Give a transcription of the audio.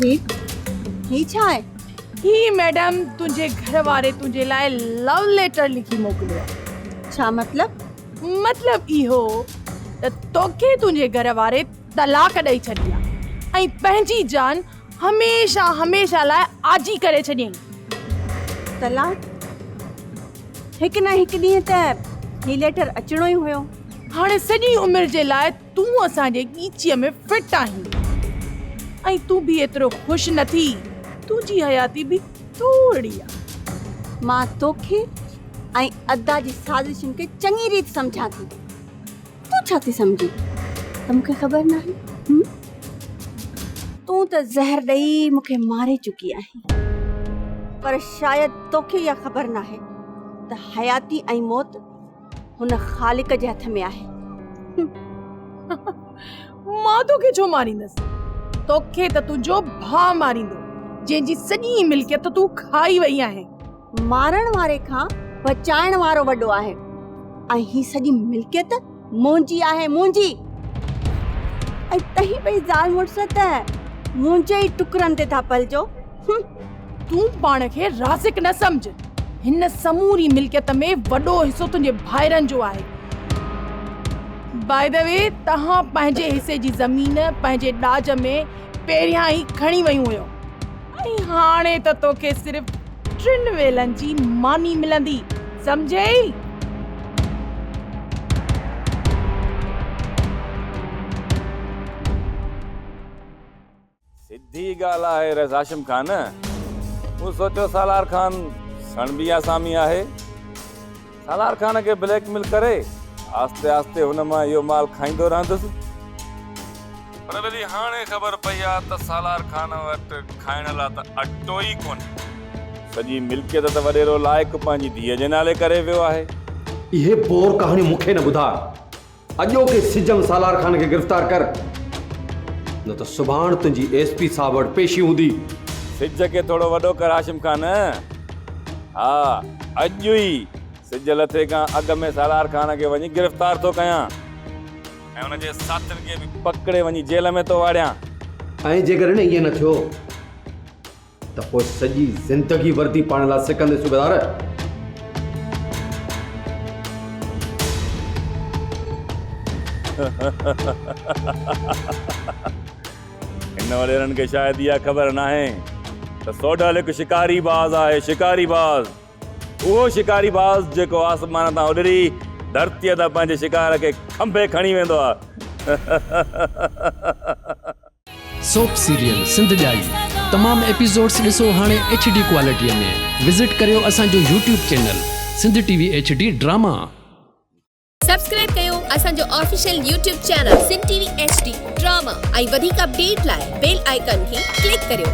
هي هي ڇا آهي؟ هي ميڊم تنهنجي گهر واري تنهنجي لاء لو ليٽر لکي موڪليو آهي. ڇا مطلب؟ مطلب اهو ته توکي تنهنجي گهر واري طلاق ڏئي ڇڏي آهي ۽ پنهنجي جان هميشه هميشه لاء آجي ڪري ڇڏيائين. طلاق؟ هڪ نه هڪ ڏينهن ته هي ليٽر اچڻو ئي هيو. هاڻي سڄي عمر جي لاء تون اسان جي ڳيچيء ۾ فٽ آهين ۽ تون به ايترو خوش نه ٿي، تنهنجي حياتي به ٿورڙي آ. مان توکي ۽ ادا جي سازشن کي چڱي ريت سمجهان ٿي. تون ڇا ٿي سمجهين ته مون کي خبر ناهي؟ هم؟ تون ته زهر ڏئي مون کي ماري چڪي آهين، پر شايد توکي اها خبر ناهي ته حياتي ۽ موت هن خالق جي هٿ ۾ آهي. مان توکي ڇو ماريندس؟ توکي ته تنهنجو ڀاء ماريندو، جنهن جي سڄي ملڪيت تون کائي وئي آهين. مارڻ واري کان بچائڻ وارو وڏو آهي ۽ هي سڄي ملڪيت منهنجي آهي منهنجي ۽ تهين ٻئي زال مڙس ته منهنجي ئي ٽڪرن تي ٿا پلجو. تون پاڻ کي رازق نه سمجهه. هن سموري ملڪيت ۾ وڏو حصو تنهنجي ڀائرن جو آهي. باء the V توهان پنهنجي حصي جي زمين پنهنجي ڏاج ۾ پهريان ئي کڻي ويون هيو. ۽ هاڻي ته توکي صرف ٽن ويلن جي ماني ملندي، سمجهيئي؟ سڌي ڳالهه آهي رئيس هاشم خان، مون سوچيو سالار خان سڻڀي آسامي آهي، سالار خان کي بليڪ ميل ڪري آهستي آهستي هن مان اهو مال کائيندو رهندس. پر وري هاڻي خبر پئي آ ته سالار خان وٽ کائڻ لا ته اٽو ئي ڪونهي. سڄي ملڪيت ته وڏيرو لائق پنهنجي ڌيء جي نالي ڪري ويو آهي. اهي بور ڪهاڻيون مون کي نه ٻڌاء. اڄوڪي سج م سالار خان کي گرفتار ڪر، نه ته سڀاڻ تنهنجي ايس پي صاحب وٽ پيشي هوندي. سج کي ٿورو وڏو ڪر هاشم خان. ها اڄ ئي سج لٿي کان اڳ ۾ سالار خان کي وڃي گرفتار ٿو ڪيان ۽ ان جي ساٿين کي به پڪڙي وڃي جيل ۾ ٿو واڙيان. ۽ جيڪڏهن ائين نه ٿيو ته پوء سڄي زندگي وردي پائڻ لاء سڪندين صوبيدار. هن وڏيرن کي شايد اها خبر ناهي ته سوڍل هڪ شڪاري باز آهي، شڪاري باز. اهو شڪاري باز جيڪو آسمان تان اڏري ڌرتيء تان پنهنجي شڪار کي کنڀي کڻي ويندو آهي. سوپ سيريل سنڌ ڄائي تمام ايپيسوڊس ڏسو هاڻي ايڇ ڊي ڪوالٽي ۾ وزٽ ڪريو اسان جو YouTube channel Sindh T V H D drama. Subscribe ڪيو اسان جو official YouTube channel Sindh T V H D drama ۽ وڌيڪ اپڊيٽ لاء بيل آئيڪان کي ڪلڪ ڪريو.